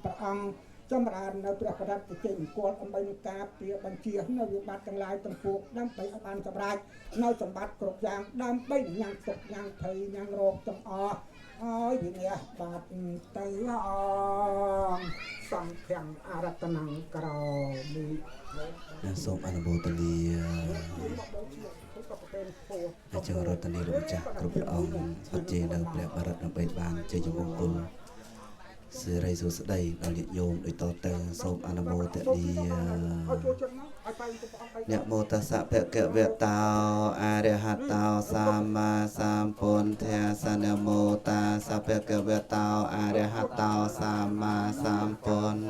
ព្រះអង្គចម្រើននៅព្រះបរតជ័យមង្គល ដើម្បីនឹងការពារបញ្ជានៅវិបត្តិទាំងឡាយទាំងពួង ដើម្បីឲ្យបានសម្រេចនៅសម្បត្តិគ្រប់យ៉ាង ដើម្បីញ៉ាំងទុកញ៉ាំងភ័យញ៉ាំងរោគទាំងអស់ ឲ្យវិន័យបាទទៅអងសង្ឃំអរតនំក្រមិ សូមអនុមោទនាអញ្ចឹងរតនីលោកម្ចាស់គ្រប់ព្រះអង្គអត់ជេរនៅព្រះបរិត្ត ដើម្បីបានជ័យមង្គលសិរីសួស្តីដល់ញាតិញោមដូចតទៅ សូមអនុមោទនានមោតស្សៈភគវតោអរហតោសម្មាសម្ពុទ្ធាស នមោតាសភគវតោអរហតោសម្មាសម្ពុទ្ធ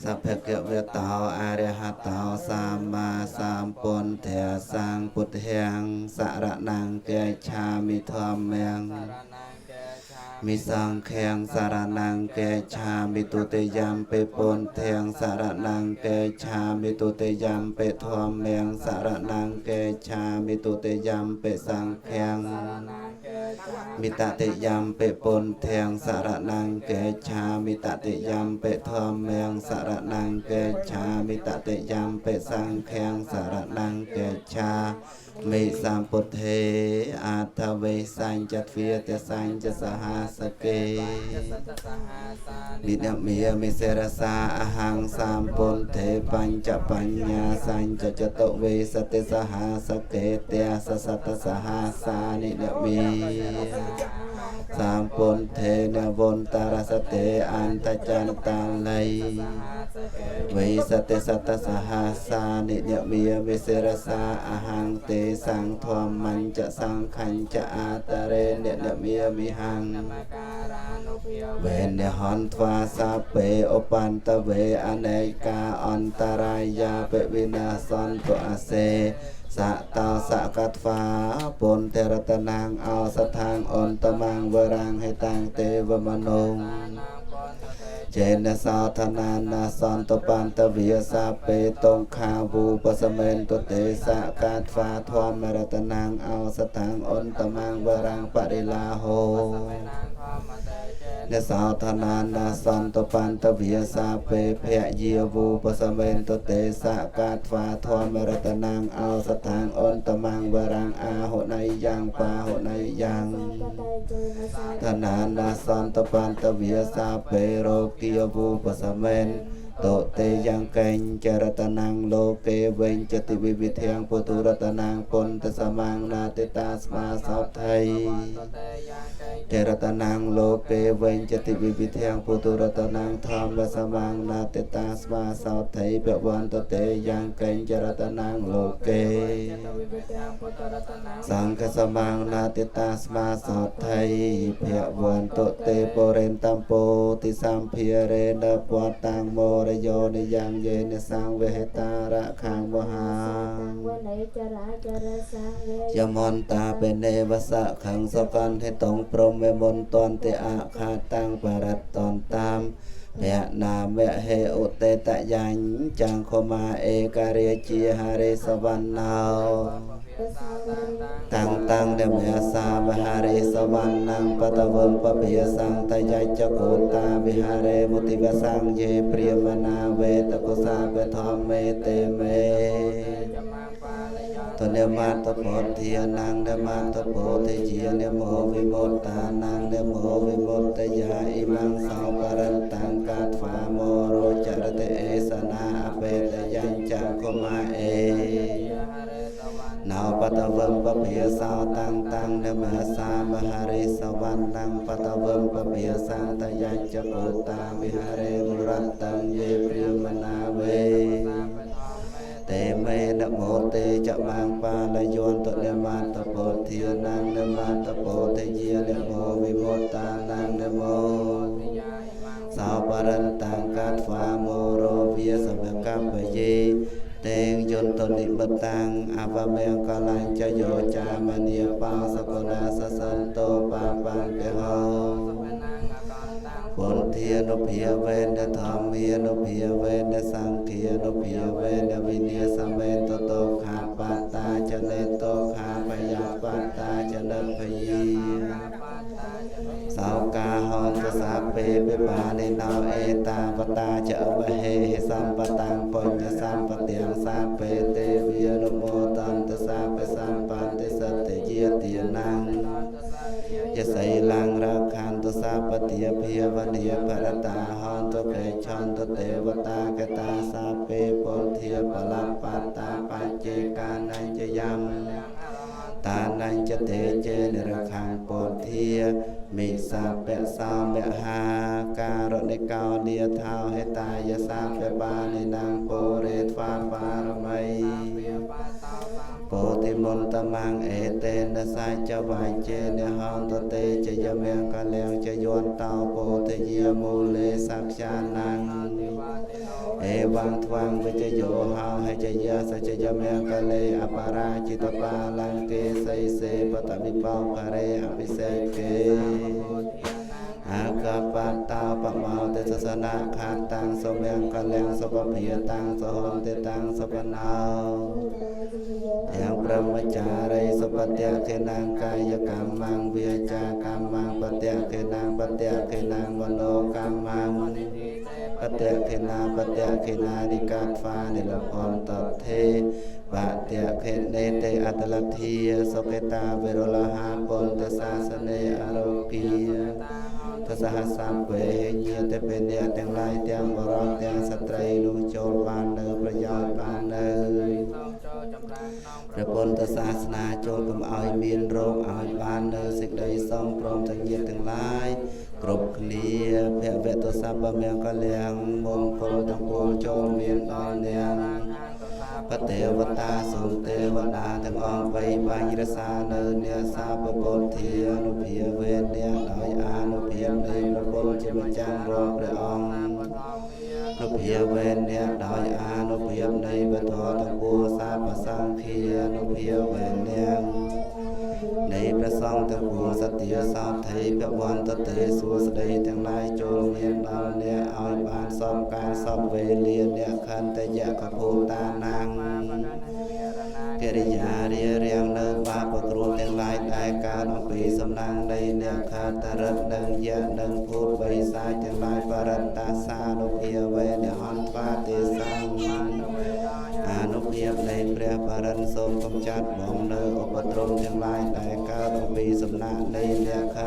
សភគវតោអរហតោសម្មាសម្ពុទ្ធាសង្ពុទ្ធាំសរណង្កេឆាមិ ធម្មំមិ សង្ឃាំសរណង្កេឆាមិ ទុតិយំពេពុទ្ធាំសរណង្កេឆាមិ ទុតិយំពេធម្មំសរណង្កេឆាមិ ទុតិយំពេសង្ឃាំមិ តតិយំពេពុទ្ធាំសរណង្កេឆាមិ តតិយំពេធម្មំសរណង្កេឆាមិ តតិយំពេសង្ឃាំសរណង្កេឆាមិ សម្ពុទ្ធេអត្ថវេសញ្ចទ្វាទសញ្ចសហសកេនិនមេមិសេរសាអហង្សម្ពុទ្ធេបញ្ចបញ្ញាសញ្ចចតុវេសតិសហសកេទសសតសហសានិនមេសម្ពុទ្ធេនវន្តរសតេអន្តចន្តាល័យវេសតិសតសហសានិនមេមិសេរសាអហង្ទេសង្ធម្មញ្ចសង្ខញ្ចអតរេនិនមេមិហង្វេនហន្ត្វាសាពេឧបន្តវេអនេកាអន្តរាយាពវិនាសន្តុអសេសតោសកត្វាពុនតរតនាងអសថាងអន្តមងវរាងហេតាំងទេវមនោចេនសោធនានាសន្តបន្តវិសាពេតុងខាវូបសមេនតុទេសកាត្វាធម្មរតនាងអសថាងអន្តមងវរាងបរិលាហោនសោធនានាសន្តបន្តវិសាពេភយាវូបសមេនតុទេសកាត្វាធម្មរតនាងអសថាងអន្តមងវរាងអាហុណៃយ៉ាងបាហុណៃយ៉ាងធនានាសន្តបន្តវិសាពេរោគាវូបសមេនតុទេយ៉ាងកេញចរតនាងលោកេវេញចតិវិវិធាងពុទុរតនាងពុនតសមាងនាតិតាស្មាសោថៃចរតនាងលោកេវេញចតិវិវិធាងពុទុរតនាងធម្មសមាងនាតិតាស្មាសោថៃពវន្តទេយ៉ាងកេញចរតនាងលោកេសង្ឃសមាងនាតិតាស្មាសោថៃភវន្តទេពុរិនតំពោតិសម្ភារេនពតតាំងមរយោនិយ៉ាងយេនសង្វេហតារខាងវហាយមន្តាបេនេវសៈខੰសកន្ហិតុងព្រមវមន្តន្តិអខាតាំងបរតតន្តាមភៈនាមហេឧតេតយ៉ាញ់ចង្ខមាអេការិជាហរិសវណ្ណោតាំងតាំងនមសាមហរិសវណ្ណំបតវំពភិសង្តយចកោតាវិហារេមុតិវសង្យេព្រាមនាវេតកុសាបធម្មេទេមេតនមតពុទ្ធានងនមតពោធិជានមោវិមុតតានងនមោវិមុតតយាអ៊ីមងសោបរន្តੰកាត្វាមរោចរតិអេសនាអបេតយញ្ចកុមាអេណោបតវំពភាសោតាំងតាំងនមសាមហរិសវណ្ណំបតវំពភាសង្តយញ្ចកោតាវិហរេមរតੰយេព្រាមនាវេទេមេនមោទេចមាងបាលយន្តនមតពុទ្ធានងនមតពោធិយានមោវិមុតតានងនមោសោបរន្តੰកាត្វាមោរោវិសមកបយេតេងយន្តនិបតាំងអវមង្គលញ្ចយោចាមនីបោសកុណាសសន្តោបាបង្កហោពុទ្ធានុភាវេនធម្មានុភាវេនសង្ឃានុភាវេនវិនិសមេតតោខាបតាចនេតោខាបយបតាចនិភយីស សោកាហន្តសាពេពិបានិណោអេតាវតាចវហេហិសម្បតាំងបញ្ញសម្បទាំងសាពេទេវានុមោតន្តសាពេសម្បន្តិសតិជាទានាងយសីឡាងរខន្តសាពតិភាវនីភរតាហន្តកេឆន្តទេវតាកតាសាពេពុទ្ធាបលបតាបច្ចេកានញ្ញយំតានញ្ចទេចេនិរខាងពុទ្ធាមិសាពៈសោមហាការនិកោនិថោហេតាយសាពបានិនងពុរេធ្វាបារមីពោធិមន្តមង្អេតេនសាចវាយចេនហន្តទេចយមង្គលំចយន្តោពោធិយាមូលេសក្យានੰអេវងធ្វងវិជយោហោហេចយាសចយមង្គលេអបរាជិតបាលង្កេសីសេបតវិបោភរេអភិសេកេអាកបតោបមោទិសនៈខាតាំងសុមង្គលំសុពភាតាំងសហន្តិតាំងសុបណោទាំងព្រមចារីសុបតិខេណាងកាយកម្មងវាចាកម្មងបតិខេណាងបតិខេណាងមโนកម្មងបតិខេណាបតិខេណានិកាធ្វានិលភន្តថេបតិខេនេទេអតលធាសុកេតាវិរលហាពុទ្ធសាសនេអរោគាទសហសព្វេញាតិពេអ្នកទាំងឡាយទាំងបរោះទាំងស្ត្រីនោះចូលបាននៅប្រយោជន៍បាននៅព្រះពុទ្ធសាសនាចូលកុំឲ្យមានរោគឲ្យបាននៅសេចក្តីសំព្រមទាំងញាតិទាំងឡាយគ្រប់គ្នាភវតុសព្វមង្គលំមង្គលទាំងពួងចូលមានដល់អ្នកបទេវតាសូមទេវតាទាំងអង្គបីបាញ់រសានៅអ្នកសាពពុទ្ធានុភាវេអ្នកដោយអានុភាពនៃព្រះពុទ្ធជាម្ចាស់រាល់ព្រះអង្គនុភាវេអ្នកដោយអានុភាពនៃពធទាំងពួងសាពសង្ឃានុភាវេអ្នកនៃព្រះសង្ឃទាំងពួងសទ្ធាសោធិភវន្តទេសួស្តីទាំងឡាយចូលមានដល់អ្នកឲ្យបានសពកាលសពវេលាអ្នកខន្តយៈកភូតានាងកិរិយារារាំងនៅបាបគ្រោះទាំងឡាយដែលកើតអំពីសំណាងនៃអ្នកខតរិទ្ធនិងយៈនិងភូតបិសាចទាំងឡាយបរតតាសានុភាវេនហន្តវាទេសੰអានុភាពនៃព្រះបរិញ្ញសូមកំចាត់បងនៅឧបទ្រពទាំងឡាយដែលកើតអំពីសំណាក់នៃអ្នកខ